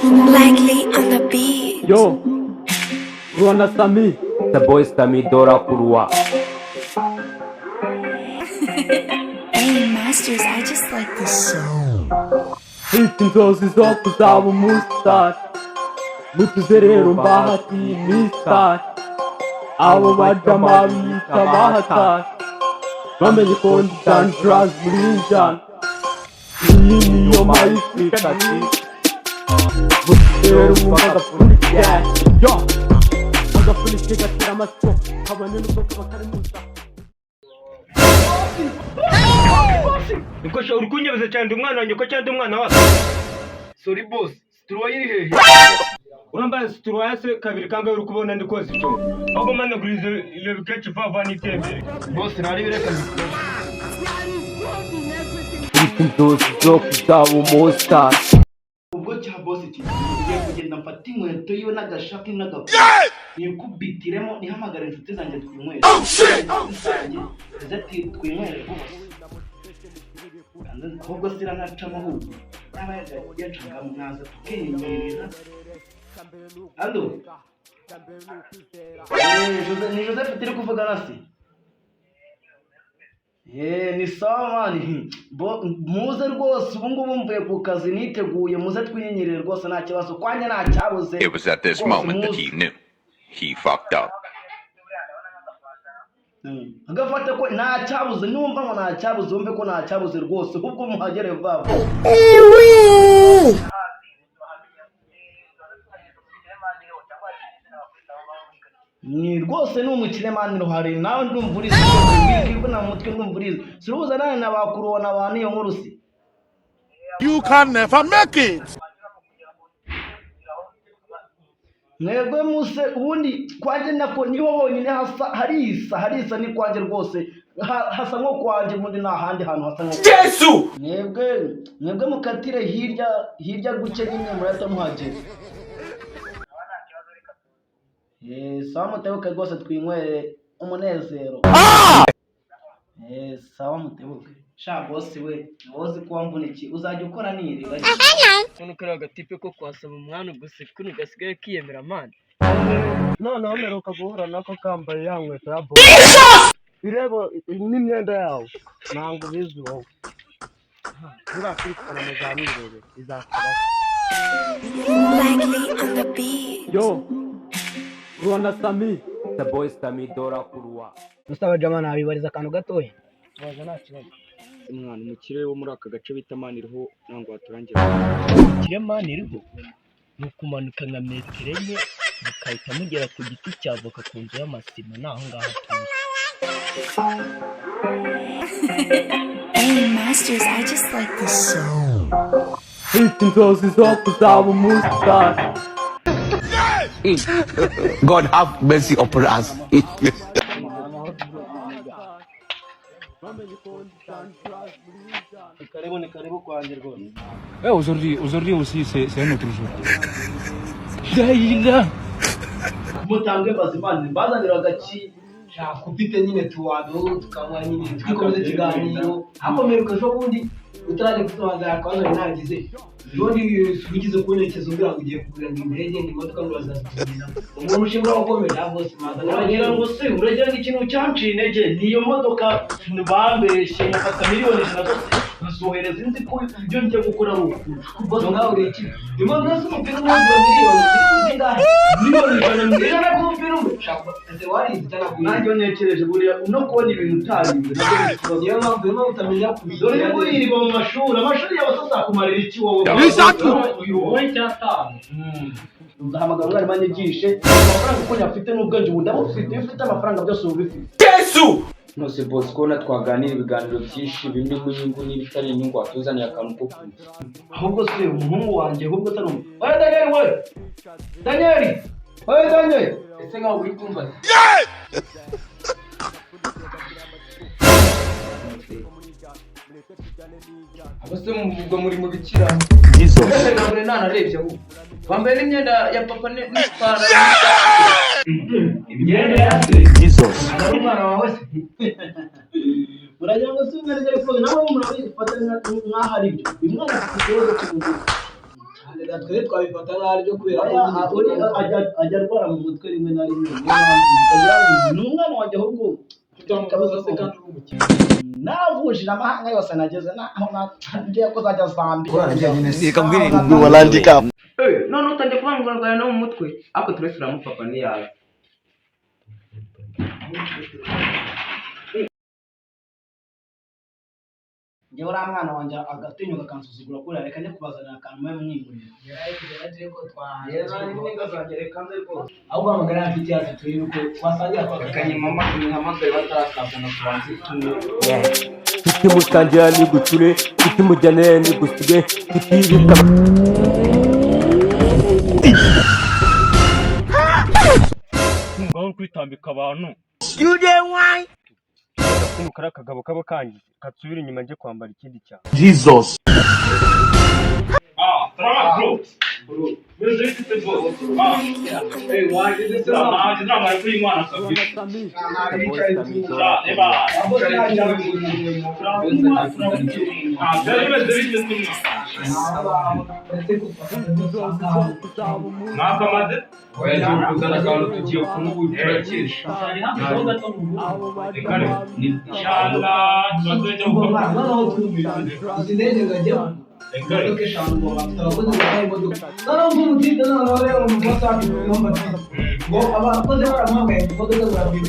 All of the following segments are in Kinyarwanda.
Likely on the beat. Yo, Rwanda Sami, The boy Sami Dora Kurwa. Hey, Masters, I just like this song. Mfite inzozi zo kuzaba umusitari, mutuze rero mbahati imisitari, abo bajama biyita bahatari, bamenye ko ndi dangerous muri iyi njyana, iyi niyo mayifurikati, mutuze rero mwumva agapfunike, yo, agapfunike gatera amatsiko, kabone n'ubwo kaba kari mu nda. Niko sha uri kunyebeza cyane, ndi umwana wanjye ko cyangwa ndi umwana wawe? Sorry boss, situruwa iri hehe? Urambaye situruwaya se kabiri kangahe uri kubona ndi koza icyo? Ahubwo managuriza ibyo bikeci vuba vuba n'itembere. Boss, ntari bireka mbikore. Mfite inzozi zo kuzaba umusitari. Ubwo cya boss kigiye kugenda, mfata inkweto yiwe n'agashati n'agapira nikubitiremo, nihamagare inshuti zanjye twinywere. Inshuti zanjye zize ati twinywere rwose. Ahubwo siranacamo, ahubwo yaba yacagamo mwaza tukiyenyereza. Allo? Ni Joseph turi kuvugana se? Ni sawa man. Muze rwose, ubu ngubu mvuye ku kazi niteguye, muze twinyenyerere rwose, nta kibazo kwanjye, nta cyabuze. It was at this Rwose moment that muze. he knew. He fucked up. Agafata ko nta cyabuze, numva ngo nta cyabuze, wumve ko nta cyabuze rwose, ahubwo muhagere vuba vuba. Ni rwose ni umukire man, ruhari nawe ndumva urizi rwose, wikivuna mu mutwe, ndumva urizi sirubuza nawe na bakurubona abantu iyo nkuru si. You can never make it. Mwebwe muse ubundi kwanjye nako niho honyine hasa, harisa harisa ni kwanjye rwose. Hasa nko kwanjye, ubundi nta handi hantu hasa nko Yesu! Mwebwe mukatire hirya hirya guke nyine murahita muhagera. Sawa mutebuke rwose, twinywere umunezero. Sawa mutebuke. Sha boss we, wowe ko wamvunikiye uzajya ukora niriba. None kariya gatipe ko kwasaba umwana gusa kuno gasigaye kiyemera man. Noneho mperuka guhura nako kambaye ya nkweto ya bo ireba n'imyenda yawe, ntabwo ubizi wowe, nurakurikirana muzamwirebe izakubaho. Likely on the beat. Yo, Rwanda Sami, The boy Sami Dora Kurwa. Musaba jama nabibariza akantu gatoya. Waza nta kibazo. Mwana, umukire wo muri aka gace bita Maniriho ntabwo waturangira. Kire man iriho ni ukumanuka nka metero 4 mukahita mugera ku giti cya voka ku nzu y'amasima, ni aho ngaho atuye. Hey, Masters, I just like this song. Mfite inzozi zo kuzaba umusitari. God have mercy upon us. Ni karibu, ni karibu kwanjye rwose. Aujourd'hui, aujourd'hui aussi, c'est un autre jour. Mutange bazimane mbazanira agaki. Shaka ufite nyine tuwado tukanywa nyine twikomeza ikiganiro, ariko mperuka ejo bundi utarajya kutubanza akabazo nari nagize ubundi ugize kuntekereza umbwira ngo ugiye kugura ngo indege ngo imodoka ngo bazazitugeza uwo mushinga wakomeye ntabwo bose mazana. Uragira ngo se, uragira ngo ikintu cyanciye intege niyo modoka bambeshye, nkafata miliyoni 100 zose nkazohereza, inzi ko ibyo ngiye gukora ari ukuri. Bose nawe uri iki imodoka z'umupira umwe zigura miliyoni zingahe? Miliyoni 100. 100 ku mupira umwe? Shaka ese warize cyangwa Nanjye iyo ntekereje buriya no kubona ibintu utarize nabyo ni ikibazo. Niyo mpamvu utamenya Dore niba uririrwa mu mashuri, amashuri yawe azakumarira iki wowe? Wowe icyatanu. Nzahamagara umwarimu anyigishe amafaranga uko nyafite n'ubwenge ubu ndabufite. Iyo ufite amafaranga byose uba ubifite. Yesu! Nose boss, ko na twaganira ibiganiro byinshi bimwe mu nyungu n'ibitari inyungu, watuzaniye akantu ko kunywa. Ahubwo se umuhungu wanjye, ahubwo atari umu we Daniel, we Daniel, we Daniel. Ese nkaho uri kumva? Abo se muvugwa muri mu bikira? Ntabwo nanarebye ahubwo. Wambaye n'imyenda ya papa n'ipantaro. Imyenda ya se ari umwana wawe se? Muragira ngo si umwana ariko nawe murabifata nk'aho ari byo. Uyu mwana afite ikibazo cy'ubuzima. Twe twabifata nk'aho aribyo kubera ko Oya, nyine ajya arwara mu mutwe rimwe na rimwe, niyo mpamvu utagira ngo ni umwana wanjye, ahubwo tutamubaza se kandi uri umukire. Naravujije amahanga yose, nageze naho ngiye kuzajya Zambia. None utangiye kuvuga ngo arwaye no mu mutwe, ariko turese uramupapa ntiyaza. Njyewe uriya mwana wanjye agatinyuka akansuzugura kuriya, reka njye kubazanira akantu mube mwinywera. Ahubwo hamagara ya nshuti yacu turebe uko twasangira kwa Kanyamama ntihamagaye batarakazana, tubanze tunywe. Tutimusangira nigucure, tutimujyanire nigusige, tutibika. Ngaho uri kwitambika abantu. Kuno kari akagabo kaba kangize katsubira inyuma, njye kwambara ikindi cyane. Jesus. Ah, salama bro. Meze bite boss? Ah, Wageze se? nanjye namara kuyinywa kabisa. Ah, eba. Ah, byari bimeze bite se mwa? Mwakamaze? Oya, tugiye kuzana akantu, tugiye kunywa ubu turakesha. Reka reka. Inshallah, tuzajya gukora. Noneho twumvise izi ndege ngajyamo Reka reka. imodoka eshanu ngo bafite abakozi batwaye imodoka, noneho nk'umutinde, noneho rero mu WhatsApp n'amatiku ngo abakozi baramuhamagaye ngo imodoka zirapima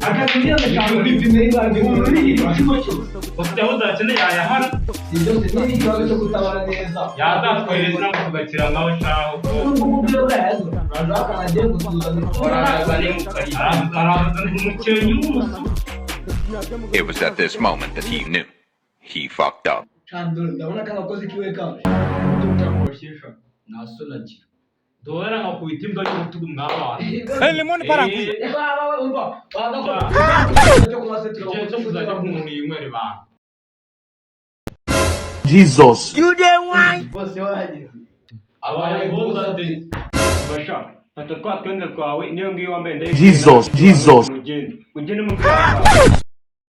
akazi 5 miliyoni bipime y'ibandi umuntu uri ikigo cyose. Ufite aho udakeneye yayahara. Si byose niba ikibazo cyo kutabara neza. Yazatwohereza tugakira nkaho shaho. N'ubwo ubwo bwayazo uraza agiye gusuzana. Baraza ni mu kayira. Araza umukenyi w'umusu. It was at this moment that he knew. He fucked up. Chandura, ndabona ko agakozi kiwe kaje. Nasonagira dore nkakubita imbwa y'urutugu mwabana. Niba umva wagakora cyo kunywa se? Igihe cyo kuzajya umuntu yinywera ibanga. Jesus. Bose wahageze. Abaye boza de. Basha, fata twa twenda twawe niyo ngiyo wambaye ndayikunda. Jesus. Jesus. Mugende mugende mu bwawe.